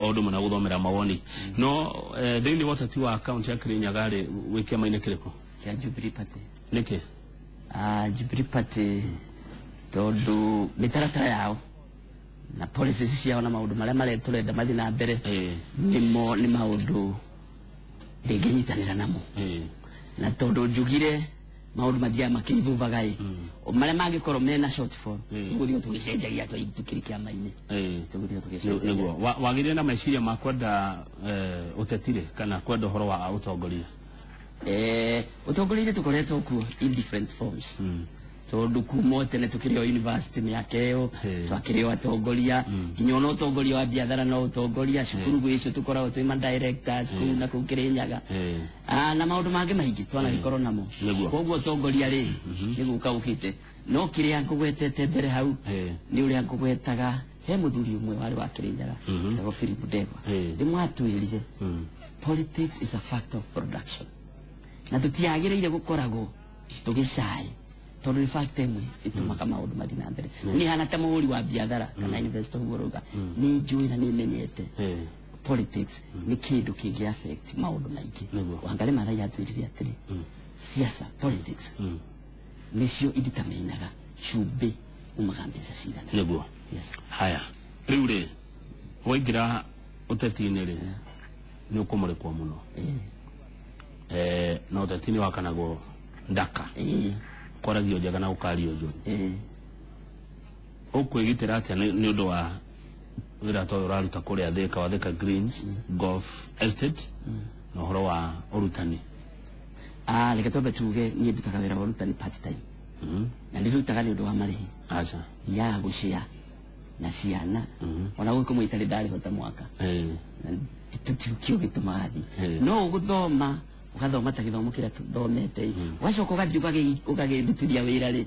O ũndũ ũmwe na gũthomera mawoni no thĩinĩ wa ũteti wa kaunti ya Kirinyaga rĩ, wĩ kĩama-inĩ kĩrĩkũ? Kĩa Jubilee Party. Nĩkĩ? Jubilee Party tondũ mĩtaratara yao na policies ciao na maũndũ marĩa marĩa tũrenda mathiĩ na mbere nĩmo nĩ maũndũ ndĩngĩnyitanĩra namo, na tondũ njugire maũndũ mathiaga makĩivuvaga ĩ, marĩa mangĩkorwo mena shortfall tũgũthiĩ tũgĩcenjagia tũkĩrĩ kĩama-inĩ, tũgũthiĩ tũgĩcenjagia. Nĩguo wagĩrĩire na meciria ma kwenda ũteti rĩ, kana kwenda ũhoro wa ũtongoria? Ũtongoria-inĩ tũkoretwo kuo in different forms, tondũ kuma o tene tũkĩrĩ o university mĩaka ĩyo twakĩrĩ o atongoria, nginya ona ũtongoria wa biathara no ũtongoria, cukuru gwĩ icio tũkoragwo twĩ ma directors kũu na kũu Kĩrĩnyaga. Na maũndũ mangĩ maingĩ twanagĩkorwo namo. Koguo ũtongoria rĩ, nĩ gũka ũkĩte, no kĩrĩa ngũgwetete mbere hau nĩ ũrĩa ngũgwetaga, he mũthuri ũmwe warĩ wa Kĩrĩnyaga etagwo Philip Ndegwa, ndĩmwatwĩrire politics is a factor of production, na tũtiagĩrĩire gũkoragwo tũgĩcai tondũ nĩ factor ĩmwe ĩtũmaga maũndũ mathiĩ na mbere. Nĩ hana ta mũhũri wa biathara kana investor ũguo ũrauga, nĩ njũĩ na nĩ menyete politics nĩ kĩndũ kĩngĩ affect maũndũ maingĩ. Wangarĩ Maathai atwĩrire atĩrĩ, siasa, politics nĩcio ideterminaga cumbĩ umaga mbeca cigana. Yes. Haya, rĩu rĩ, waingĩra ũteti-inĩ rĩ, nĩ ũkũmũrĩkwo mũno. Na ũteti nĩ wakanagwo ndaka, kwaragio njega na gũkario njũru. Ũkwĩgitĩra atĩa nĩ ũndũ wa wĩra ta ũyũ ũraruta kũrĩa Thika wa Thika Greens Golf Estate na ũhoro wa ũrutani? Reke twambe tuge niĩ ndutaga wĩra wa ũrutani part time, na ndirutaga nĩ ũndũ wa marĩhi. Aca. Thiaga gũcĩa na ciana, ona gũkũ kũmwe itarĩ ndarĩhota mwaka, na tũtikio gĩtũmaga thiĩ no ũgũthoma, ũgathoma ta gĩthomo kĩrĩa tũthomete, ũgacoka ũgathiĩ ũgagĩrutithia wĩra rĩ,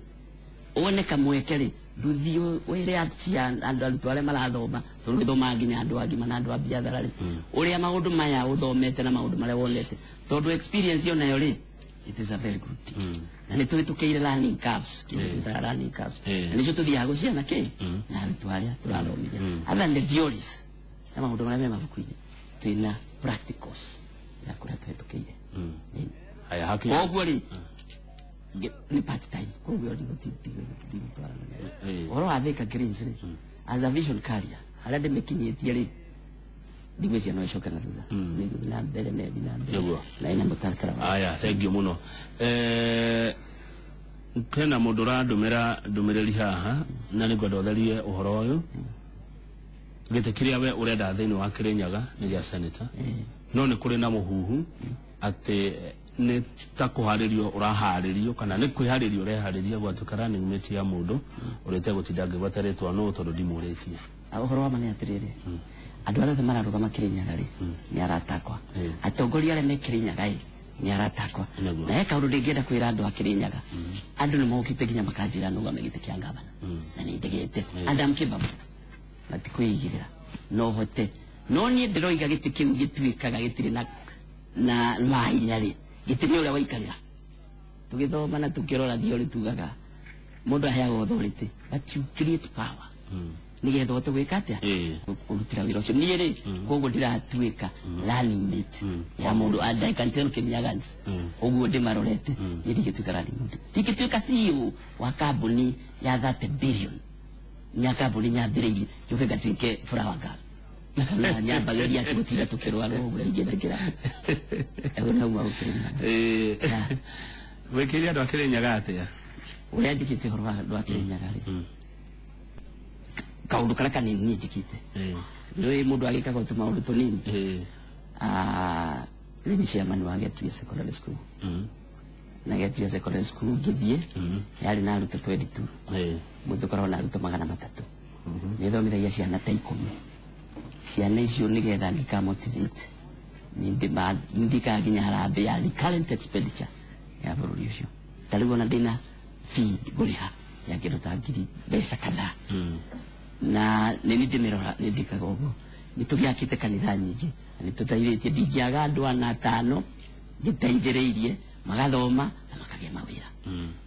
wone kamweke rĩ, ndũthiĩ wĩre ciana, andũ arutwo arĩa marathoma, tondũ gĩthomaga nginya andũ agima na andũ a biathara rĩ, ũrĩa maũndũ maya ũthomete na maũndũ marĩa wonete, tondũ experience yo nayo rĩ, it is a very good teacher, na nĩ tũhĩtũkĩire learning curves, kĩndũ twĩtaga learning curves, na nĩcio tũthiaga gũciana kĩ na arutwo arĩa tũrathomithia. Other than the theories na maũndũ marĩa me mabuku-inĩ, twĩna practicals ya kũrĩa tũhĩtũkĩire. Haya, hakinya. Koguo rĩ, nĩ part time, koguo ndigũtwarana nayo. Ũhoro wa Thika Greens rĩ, as a vision carrier, harĩa ndĩmĩkinyĩtie rĩ, ndigwĩciria no ĩcoke na thutha, nĩ ngũthiĩ na mbere na ĩthiĩ na mbere na ĩna mũtaratara wayo. Aya, thank you mũno. Hena mũndũ ũrandũmĩra ndũmĩrĩri haha na nĩngwenda ũtherie ũhoro ũyũ. Gĩtĩ kĩrĩa we ũrenda thĩinĩ wa Kĩrĩnyaga nĩ gĩa senator, no nĩ kũrĩ na mũhuhu atĩ nĩ ta kũharĩrio ũraharĩrio kana nĩ kwĩharĩrio ũreharĩria gwatuĩka running mate ya mũndũ ũrĩa ũtegũtinda ngĩgweta rĩtwa nũ tondũ ndimũrĩtie. Ũhoro wa ma nĩ atĩrĩrĩ, andũ arĩa othe mararũgama Kĩrĩnyaga rĩ, nĩ arata akwa. Atongoria arĩa me Kĩrĩnyaga ĩ, nĩ arata akwa. Na he kaũndũ ndĩngĩenda kwĩra andũ a Kĩrĩnyaga, andũ nĩ mokĩte nginya makanjĩra nũgame gĩtĩ kĩa ngavana, na nĩ ndegete and I'm capable, na ti kwĩigĩrĩra, no hote, no niĩ ndĩroiga gĩtĩ kĩu gĩtuĩkaga gĩtirĩ na mahinya rĩ, gĩtĩ nĩ ũrĩa waikarĩra. Tũgĩthoma na tũkĩrora theory, tugaga mũndũ aheagwo authority, but you create power nĩgetha ũhote gwĩka atĩa? Kũrutĩra wĩra ũcio. Niĩ rĩ, koguo ndĩratuĩka running mate ya mũndũ, and I can tell Kenyagans ũguo ndĩmarorete, niĩ ndingĩtuĩka running mate, ndingĩtuĩka CEO wa kambuni ya 30 billion, nya kambuni nyambĩrĩirie, njũke ngatuĩke flower girl na nyambagĩria atĩ gũtinda tũkĩrwarwo ũguo, ingĩtĩkĩra ĩyo nauma gũkĩrĩnyaga. Wĩkĩire andũ a Kĩrĩnyaga atĩa? Ũrĩa njĩkĩte ũhoro wa andũ a Kĩrĩnyaga rĩ, kaũndũ karĩa kanini niĩ njĩkĩte, nĩ mũndũ agĩkaga tũmaũndũ tũnini. Rĩu nĩ chairman wa Getuya Secondary School, na Getuya Secondary School ngĩthiĩ yarĩ na arutwo 22, mũthĩ ũkoragwo na arutwo 300. Nĩ thomithagia ciana ta 10. Ciana icio nĩgetha ngĩka motivate, nĩ ndĩkaga nginya harambee ya recurrent expenditure ya bũrũri ũcio. Ta rĩu ona ndĩna fee ngũrĩha ya kĩndũ ta ngiri mbeca kadhaa, na nĩ niĩ ndĩmĩrora, nĩ ndĩkaga ũguo. Nĩ tũgĩakĩte kanitha nyingĩ na nĩ tũteithĩtie, ndingĩaga andũ ana atano ngĩteithĩrĩirie magathoma na makagĩa mawĩra.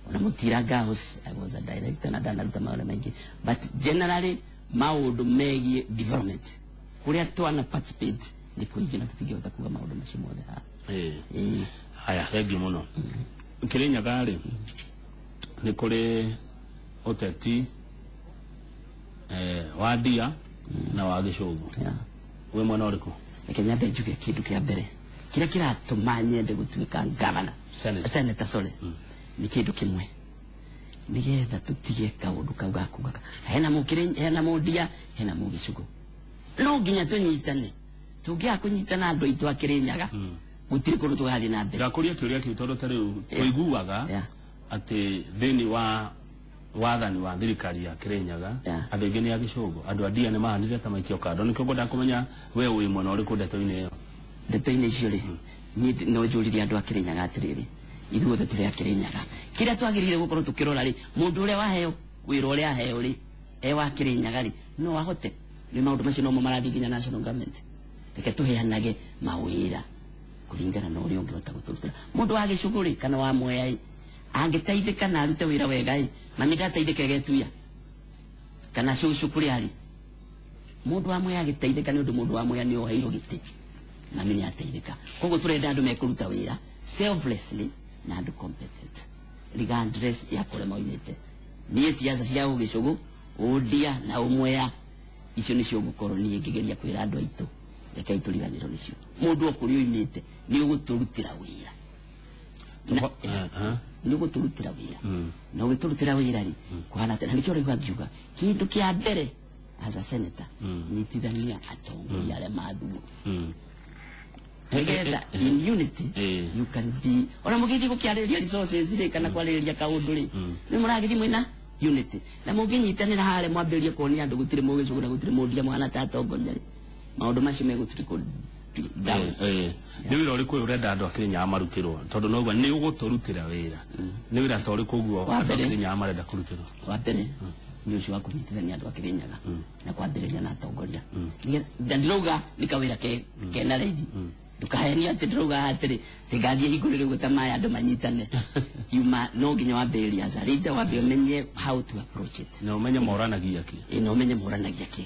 Ona Mũtira Girls I was a director na ndanaruta mawĩra maingĩ, but generally maũndũ megiĩ development. Kuria twana participate ni kuingi na tutingihota kuga maundu macio mothe haha. Haya, thengiũ mũno. Kirinyaga rĩ, nĩ kũrĩ ũteti wa ndia na wa gĩcũngũ. Wĩ mwena ũrĩkũ? Reke nyambe njuge kĩndũ kĩa mbere kĩrĩa kĩratũma nyende gũtuĩka gavana, senator, sorry, nĩ kĩndũ kĩmwe, nĩgetha tũtige kaũndũ kau ga kuga hena mũkĩrĩ, hena mũndia, hena mũgĩcũgũ. No nginya tũnyitane. Tũngĩaga kũnyitana andũ aitũ a Kĩrĩnyaga, gũtirĩ kũndũ tũgathiĩ na mbere. Ndakũria kĩũria kĩu tondũ ta rĩu tũiguaga atĩ thĩinĩ wa wathani wa thirikari ya Kirinyaga andũ aingĩ nĩ a gĩcũngũ, andũ a ndia nĩ mahanire ta maikio kando. Nĩkĩo ngwendaga kũmenya we wĩ mwena ũrĩkũ ndeto-inĩ ĩyo. Ndeto-inĩ icio rĩ, niĩ no njũririe andũ a Kirinyaga atĩrĩrĩ, ithuothe tũrĩ a Kirinyaga, kĩrĩa twagĩrĩire gũkorwo tũkĩrora rĩ, mũndũ ũrĩa waheo wĩra ũrĩa aheo rĩ, e wa Kirinyaga rĩ, no ahote? Nĩ maũndũ macio nomo marathiĩ nginya national government. Reke tũheanage mawĩra kũringana na ũrĩa ũngĩhota gũtũrutĩra. Mũndũ wa gĩcũgũ rĩ, kana wa Mwea ĩ, angĩteithĩka na arute wĩra wega ĩ, mami ndateithĩka Getuya kana cũcũ kũrĩa arĩ. Mũndũ wa Mwea agĩteithĩka nĩ ũndũ mũndũ wa Mwea nĩ oheirwo gĩtĩ, mami nĩ ateithĩka. Koguo tũrenda andũ mekũruta wĩra selflessly na andũ competent regardless ya kũrĩa maumĩte. Niĩ siasa cia ũgĩcũgũ, ũndia na ũmwea, icio nĩcio ngũkorwo niĩ ngĩgeria kwĩra andũ aitũ, rekei tũriganĩrwo nĩcio. Mũndũ o kũrĩa oimĩte nĩ ũgũtũrutĩra wĩra, nĩ ũgũtũrutĩra wĩra, na ũgĩtũrutĩra wĩra rĩ, kũhana atĩa? Na nĩkĩo ũraigua ngiuga kĩndũ kĩa mbere as a senator, nyitithania atongoria arĩa mathurwo, nĩgetha in unity you can be, ona mũgĩthiĩ gũkĩarĩrĩria resources rĩ, kana kwarĩrĩria kaũndũ rĩ, nĩ mũragĩthiĩ mwĩna unity, na mũngĩnyitanĩra harĩa mwambĩrĩrie kuonia andũ gũtirĩ mũgĩcũgũ na gũtirĩ mũndia mũhana ta atongoria rĩ, maũndũ macio megũtirĩ down. Nĩ wĩra ũrĩkũ ũyũ ũrenda andũ a Kirinyaga marutĩrwo? Tondũ noguo nĩ ũgũtũrutĩra wĩra. Nĩ wĩra ta ũrĩkũ ũguo andũ a Kirinyaga marenda kũrutĩrwo? Wa mbere nĩ ũcio wa kũnyitithania andũ a Kirinyaga na kwambĩrĩria na atongoria. Na ndirauga nĩ kawĩra kena raithi. Ndũkahenie atĩ ndĩrauga atĩrĩ tingathiĩ hingũrĩre ũguo ta maya andũ manyitane. Yuma no nginya wambĩrĩrie as a leader, wambe ũmenye how to approach it. Na ũmenye moranagia kĩ. Na ũmenye moranagia kĩ.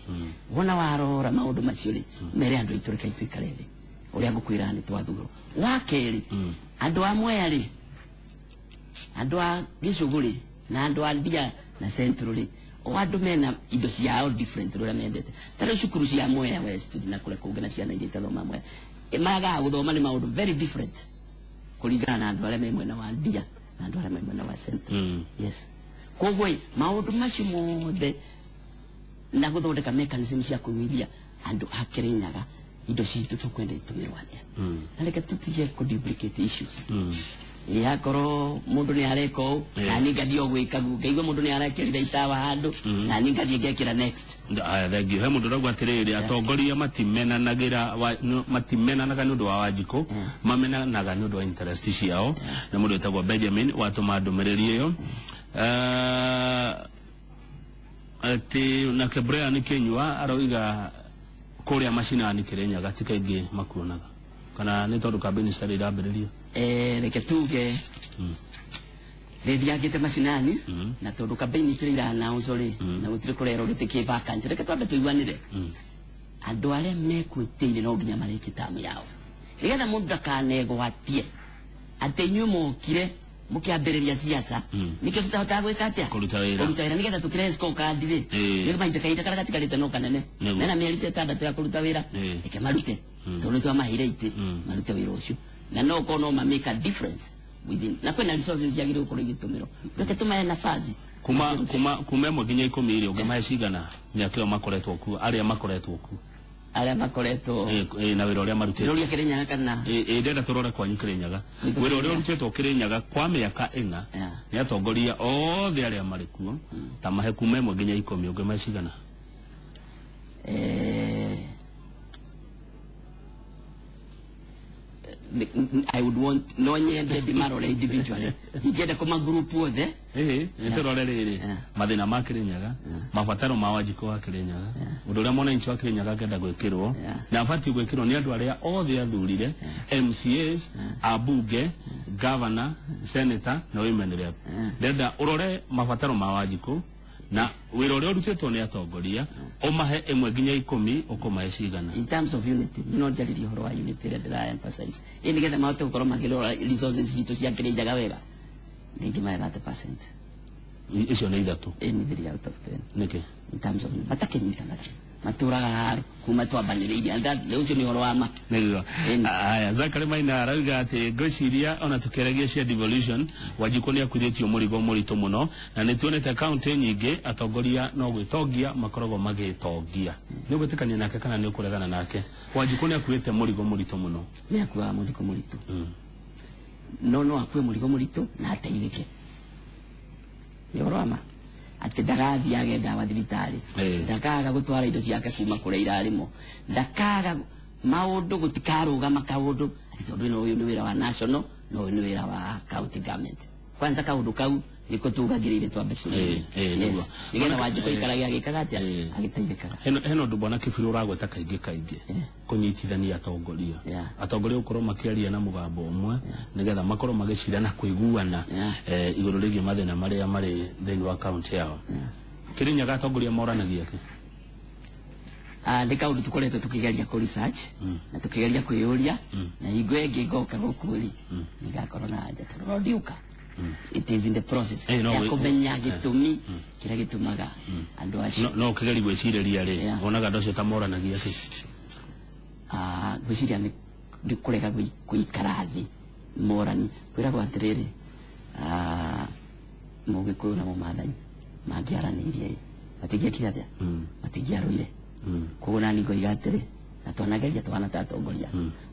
Wona warora maũndũ macio rĩ, mere andũ aitũ reke tũikare thĩ. Ũrĩa ngũkwĩra nĩ twathurwo. Wa kerĩ, andũ a Mwea rĩ, andũ a gĩcũgũ rĩ, na andũ a Ndia na Central rĩ, o andũ mena indo ciao different ũrĩa mendete. Ta rĩu cukuru cia Mwea West na kũrĩa kũngĩ na ciana iria itathoma Mwea, magaga gũthoma nĩ maũndũ very different kũringana na andũ arĩa me mwena wa Ndia na andũ arĩa me mwena wa Central. Yes. Koguo maũndũ macio mothe na gũthondeka mechanism cia kũiguithia andũ a Kirinyaga indo citũ tũkwenda itũmĩrwo atĩa. Na reke tũtige kũ duplicate issues. Yakorwo mũndũ nĩ areka ũũ, na niĩ ngathiĩ o gwĩka guo, ngaigua mũndũ nĩ arekĩrire itawa handũ, na niĩ ngathiĩ ngekĩra next. Aya, thengiũ. He mũndũ ũrauga atĩrĩrĩ, atongoria matimenanagĩra, matimenanaga nĩ ũndũ wa Wanjikũ, mamenanaga nĩ ũndũ wa interest ciao. Nĩ mũndũ wĩtagwo Benjamin watũma ndũmĩrĩri ĩyo. Atĩ nake Brian Kinyua aroiga kũrĩa macinani Kirinyaga ti kaingĩ makuonaga, kana nĩ tondũ kambĩini citarĩ irambĩrĩria? Reke tuge nĩthiangĩte macinani, na tondũ kambĩini itirĩ ira-announce rĩ, na gũtirĩ kũrerwo gĩtĩ kĩ vacant, reke twambe tũiguanĩre. Andũ arĩa mekwĩtĩire no nginya marĩkie tamu yao, nĩgetha mũndũ ndakanegwatie atĩ inyuĩ mokire mũkĩambĩrĩria siasa, nĩkĩo tũtahotaga gwĩka atĩa? Kũruta wĩra. Kũruta wĩra nĩgetha tũkĩrehe scorecard rĩ, nĩ mahinda kahinda karĩa gatigarĩte no kanene, mena mĩeri ta ĩtandatũ ya kũruta wĩra, reke marute, tondũ nĩtwamaheire itĩ, marute wĩra ũcio. Na no ũkorwo no ma make a difference within, na kwĩna resources ciagĩrĩirwo gũkorwo igĩtũmĩrwo, reke tũmahe nafasi. Kuma 1 nginya 10 rĩ, ũngĩmahe cigana mĩaka ĩyo makoretwo kuo, arĩa makoretwo kuo? Arĩa makoretwo na wĩra ũrĩa marutĩte. Ndĩroria Kirinyaga kana? Ndĩrenda tũrore kwanyu Kirinyaga. Wĩra ũrĩa ũrutĩtwo Kirinyaga kwa mĩaka 4 nĩ atongoria othe arĩa marĩ kuo, ta mahe kuma 1 nginya 10, ũngĩmahe cigana? I would want no nyende ndimarore individually, ingĩenda kũma group othe. Nĩtũrore rĩrĩ, mathĩna ma Kirinyaga, mabataro ma Wanjikũ wa Kirinyaga, ũndũ ũrĩa mwananchi wa Kirinyaga angĩenda gwĩkĩrwo, na abatiĩ gwĩkĩrwo nĩ andũ arĩa othe athurire, MCAs, ambunge, governor, senator na women rep. Ndĩrenda ũrore mabataro ma Wanjikũ Na wĩra ũrĩa ũrutĩtwo nĩ atongoria ũmahe 1 nginya 10 ũkũmahe cigana? In terms of unity, no njarĩrie ũhoro wa unity ĩrĩa ndĩra emphasize ĩ nĩgetha mahote gũkorwo makĩrora resources citũ cia Kĩrĩnyaga wega, ndingĩmahe 30%. Icio nĩ 3. Ĩ nĩ 3 out of 10. Nĩkĩ? In terms of matakĩnyitanaga matũraga haro kuma twambanĩrĩirie, and that ũcio nĩ ũhoro wa ma. Nĩguo. Aya, Zachary Maina arauga atĩ ngwĩciria ona tũkĩaragia cia devolution, Wanjikũ nĩ akuithĩtio mũrigo mũritũ mũno, na nĩ tuonete kaunti nyingĩ atongoria no gwĩtongia makoragwo magĩtongia. Nĩ ũgwĩtĩkania nake kana nĩ ũkũregana nake? Wanjikũ nĩ akuĩte mũrigo mũritũ mũno. Nĩ akuaga mũrigo mũritũ. No akue mũrigo mũritũ na ateithĩke. Nĩ ũhoro wa ma atĩ ndagathiĩ age ndawa thibitarĩ, ndakaga gũtwara indo ciake kuma kũrĩa irarĩmwo, ndakaga maũndũ gũtikarũgama kaũndũ atĩ tondũ ũyũ nĩ wĩra wa national na ũyũ nĩ wĩra wa county government. Kwanza kaũndũ kau nĩko tugagĩrĩire twambe tũrĩe nĩgetha Wanjikũ aikarage agĩkaga atĩa, agĩteithĩkaga. Hena ũndũ bwana Kĩbirũ ũragweta kaingĩ kaingĩ, kũnyitithania atongoria, atongoria gũkorwo makĩaria na mũgambo ũmwe nĩgetha makorwo magĩcira na kũiguana igũrũ rĩgiĩ mathĩna marĩa marĩ thĩinĩ wa kaunti yao. Kĩrĩnyaga atongoria moranagia kĩ? Nĩ kaũndũ tũkoretwo tũkĩgeria kũ research na tũkĩgeria kwĩyũria, na hingo ĩngĩ ngoka gũkũ rĩ nĩngakorwo na anja tondũ no ndiũka. It is in the process ya kũmenya gĩtũmi kĩrĩa gĩtũmaga andũ acio. No ũkĩgeria gwĩcirĩria rĩ, wonaga andũ acio ta moranagia kĩ? Ngwĩciria nĩ kũrega gũikara thĩ morani. Kwĩragwo atĩrĩrĩ, Mũgĩkũyũ na Mũmathai mangĩaranĩirie ĩ matingĩekire atĩa? Matingĩarũire. Koguo nani ngoiga atĩrĩ, na twanageria twana ta atongoria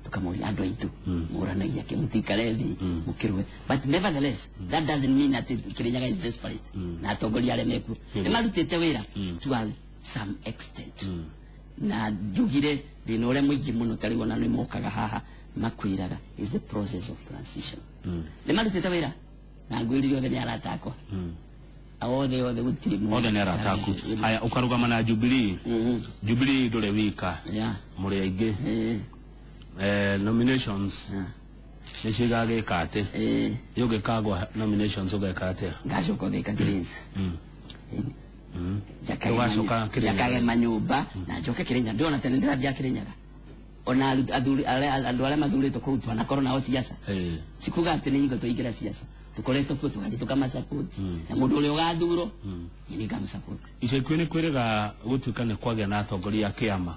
tukamoria andũ aitũ moranagia kĩ, mũtikare thĩ mũkĩrũe. But nevertheless that doesn't mean that Kĩrĩnyaga is desperate na atongoria arĩa mekuo nĩ marutĩte wĩra to some extent. Na njugire thĩna ũrĩa mũingĩ mũno ta rĩu ona nĩ mokaga haha makwĩraga is the process of transition. Nĩ marutĩte wĩra na ngwĩrire othe nĩ arata akwa, othe othe gũtirĩ mũndũ othe nĩ arata aku. Aya, ũkarũgama na Jubilee. Jubilee ndũrĩ wika, mũrĩ aingĩ. Nominations nĩcio igagĩka atĩ? Ũngĩkagwa nominations ũgeka atĩa? Ngacoka Thika Greens. Njakage manyũmba na njoke Kĩrĩnyaga. Ndĩrona tene ndĩrathiaga Kĩrĩnyaga, ona andũ arĩa mathurĩtwo kũu twanakorwo nao siasa. Sikuga atĩ nĩ hingo twaingĩra siasa, tũkoretwo kuo tũgathiĩ tũkamasupport, na mũndũ ũrĩa ũgathurwo niĩ nĩngamũsupport. Ica ikuhĩ nĩ kwĩrĩga gũtuĩka nĩ kwagĩa na atongoria a kĩama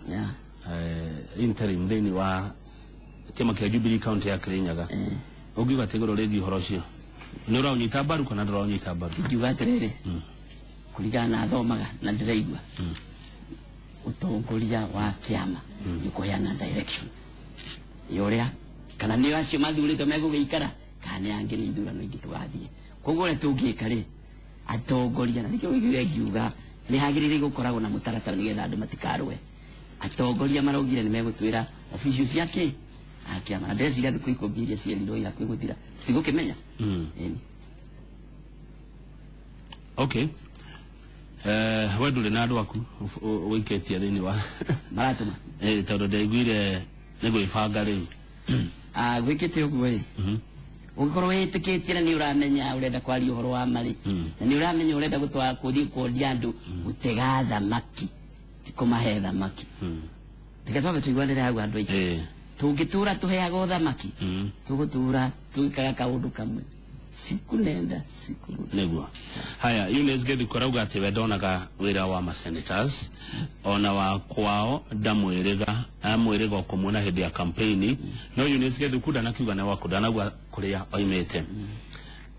interim thĩinĩ wa kĩama kĩa Jubilee county ya Kĩrĩnyaga. Ũngiuga atĩ igũrũ rĩgiĩ ũhoro ũcio, nĩ ũraũnyita mbaru kana ndũraũnyita mbaru? Ingiuga atĩrĩrĩ, kũringana na thomaga na ndĩraigua, ũtongoria wa kĩama nĩ kũheana direction ya ũrĩa kana nĩ acio mathurĩtwo megũgĩikara kana nĩ angĩ nĩ ithurano ingĩ tũgathiĩ. Koguo ũrĩa tũngĩka rĩ, atongoria, na nĩkĩo ũiguire ngiuga nĩ hagĩrĩire gũkoragwo na mũtaratara nĩgetha andũ matikarũe. Atongoria maraugire nĩ megũtwĩra officials cia kĩ a kĩama, na ndĩreciria thikũ 10 iria cierirwo ira kwĩgũthira tũtigũkĩmenya. Okay. We ndũrĩ na andũ aku ũikĩtie thĩinĩ wa maratũma? Tondũ ndaiguire nĩ gwĩbanga rĩu. Gwĩkĩte ũguo ĩ, ũngĩkorwo wĩtĩkĩtie na nĩ ũramenya ũrenda kwaria ũhoro wa marĩ, na nĩ ũramenya ũrenda gũtwara kũthiĩ kuondia andũ gũtega thamaki ti kũmahe thamaki. Reke twambe tũiguanĩre hau andũ aitũ. Tũngĩtũra tũheagwo thamaki, tũgũtũra twĩkaga kaũndũ kamwe, siku nenda siku rudi. Nĩguo. Haya, Eunice Gĩthuku arauga atĩ we ndonaga wĩra wa ma senators ona wa kwao ndamwĩrĩga, amwĩrĩga o kũmuona hĩndĩ ya campaign, no Eunice Gĩthuku ndanakiuga nĩ waku, ndanauga kũrĩa oimĩte.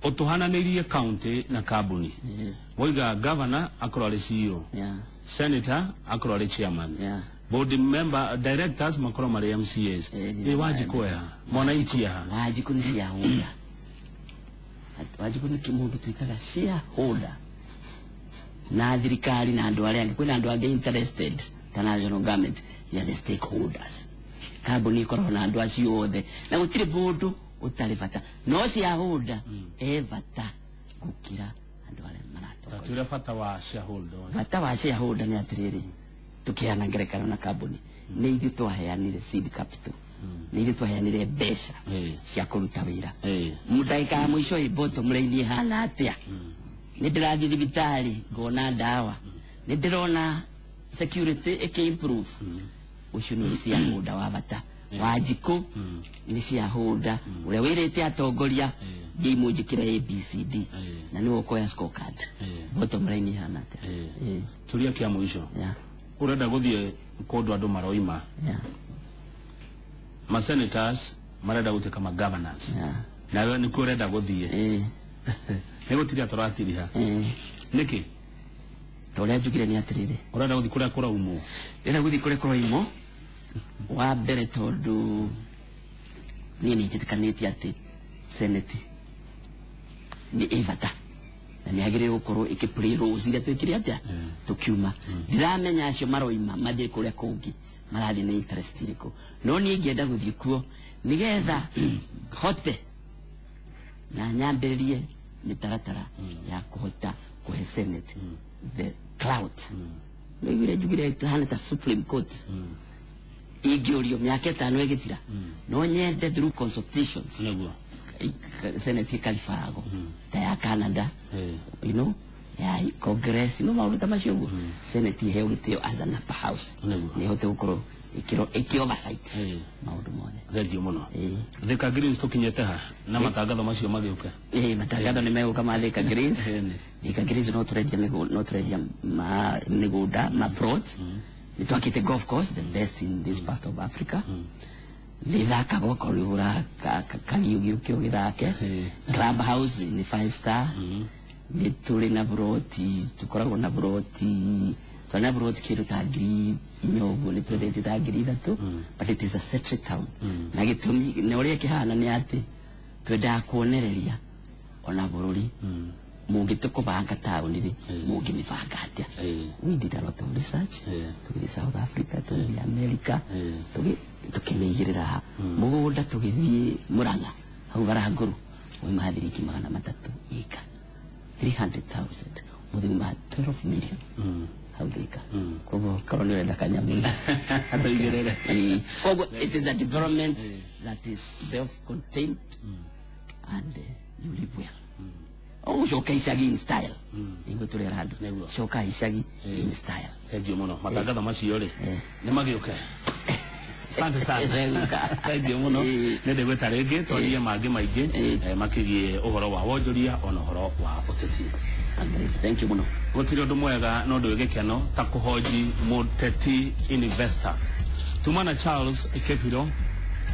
Ũtũhananĩirie county na kambuni. Woiga governor akorwo arĩ CEO, senator akorwo arĩ chairman, board member directors makorwo marĩ MCAs. Ĩ Wanjikũ eha? Mwananchi eha? Wanjikũ nĩ shareholder. Wanjikũ nĩ mũndũ twĩtaga shareholder na thirikari na andũ arĩa angĩ. Kwĩna andũ angĩ interested ta national government, they are the stakeholders. Kambuni ĩkoragwo na andũ acio othe na gũtirĩ mũndũ ũtarĩ bata, no shareholder e bata gũkĩra andũ arĩa maratongoria. Tatwĩre bata wa shareholder. Bata wa shareholder nĩ atĩrĩrĩ, tũkĩheana ngerekano na kambuni, nĩ ithuĩ twaheanire seed capital, nĩ ithuĩ twaheanire mbeca cia kũruta wĩra. Ndagĩka ya mũico ĩ bottom line ĩhana atĩa? Nĩ ndĩrathiĩ thibitarĩ ngona ndawa. Nĩ ndĩrona security ĩkĩ improve. Ũcio nĩ shareholder wa bata. Wanjikũ nĩ shareholder ũrĩa wĩrĩte atongoria thiĩ mũnjĩkĩre ABCD na nĩwe ũkoya scorecard. Bottom line ihana atĩa? Kĩũria kĩa mũico. Ũrenda gũthiĩ kũndũ andũ maroima. Ma senators marenda gũtuĩka ma governors. Nawe nĩkuo ũrenda gũthiĩ. Nĩ gũtiria tũratiriha. Nĩkĩ? Ta ũrĩa njugire nĩ atĩrĩrĩ. Ũrenda gũthiĩ kũrĩa kũraumwo. Ndĩrenda gũthiĩ kũrĩa kũraumwo. Wa mbere tondũ niĩ nĩ njĩtĩkanĩtie atĩ Senate nĩ ĩ bata na nĩ yagĩrĩirwo gũkorwo ĩkĩ play roles iria twĩkire atĩa tũkiuma. Ndiramenya acio maroima mathiĩ kũrĩa kũngĩ marathiĩ na interest irĩkũ, no niĩ ingĩenda gũthiĩ kuo nĩgetha hote na nyambĩrĩrie mĩtaratara ya kũhota kũhe Senate the clout. Nĩiguire njugire tũhana ta Supreme Court. Ingĩũrio mĩaka 5 ĩgĩthira no nyende through consultations nĩguo Senate ĩkaribarago ta ya Canada, you know, ya Congress, no maũndũ ta macio ũguo. Senate iheo gĩtĩo as an upper house nĩ ĩhote gũkorwo ĩkĩ oversight maũndũ mothe. Thengiũ mũno. Thika Greens tũkinyĩte ha na matangatho macio magĩũka? Matangatho nĩ megũka ma Thika Greens. Thika Greens no tũrendia mĩgũnda ma plots. Nĩ twakĩte golf course, the best in this part of Africa. Nĩthakagwo korwo nĩ ũgũra kariũki ũgĩthake. Club house nĩ 5 star. Nĩ tũrĩ na buroti, tũkoragwo na buroti, tũrĩ na buroti kĩndũ ta 4,000 ũguo, nĩ twendete ta 3,000, but it is a settled town. Na gĩtũmi na ũrĩa kĩhana nĩ atĩ twendaga kuonereria ona bũrũri mũngĩtũkũbanga taũni rĩ, mũngĩmĩbanga atĩa. We did a lot of research. Tũgĩthiĩ South Africa, tũgĩthiĩ America, tũkĩmĩigĩrĩra ha mũgũnda, tũgĩthiĩ Murang'a hau Barangũrũ wauma thiringi 300 ĩka 300,000, mũthĩ uma 12 million hau Thika. Koguo korwo nĩ ũrenda kanyamũ tũigĩrĩre. Koguo it is a development that is self-contained and you live well. Ũcoke icagi in style. Nĩguo tũrera andũ. Coka icagi in style. Thengiũ mũno. Matangatho macio rĩ nĩ magĩũke. Asante sana. Thengiũ mũno. Nĩ ndĩgwĩta rĩngĩ twarie mangĩ maingĩ makĩgiĩ ũhoro wa wonjoria ona ũhoro wa ũteti. Thank you mũno. Gũtirĩ ũndũ mwega no ũndũ wĩ gĩkeno ta kũhonji mũteti investor. Tumana Charles Kebiro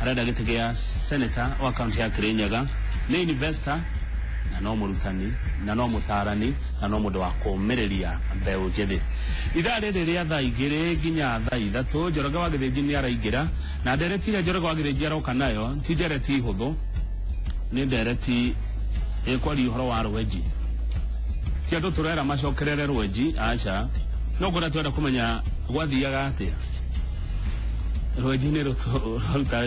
arenda gĩtĩ gĩa senator wa kaunti ya Kirinyaga. Nĩ investor na no mũrutani na no mũtarani na no mũndũ wa kũũmĩrĩria mbeũ njĩthĩ. Ithaa rĩrĩ rĩa thaa 2 nginya thaa 3 Njoroge wa Gĩthĩnji nĩ araingĩra na ndereti ĩrĩa Njoroge wa Gĩthĩnji aroka nayo ti ndereti hũthũ, nĩ ndereti ĩkwaria ũhoro wa rwenji. Ti andũ tũrera macokerere rwenji, aca, no kũrĩa twenda kũmenya gwathiaga atĩa. Rwenji nĩ rũruta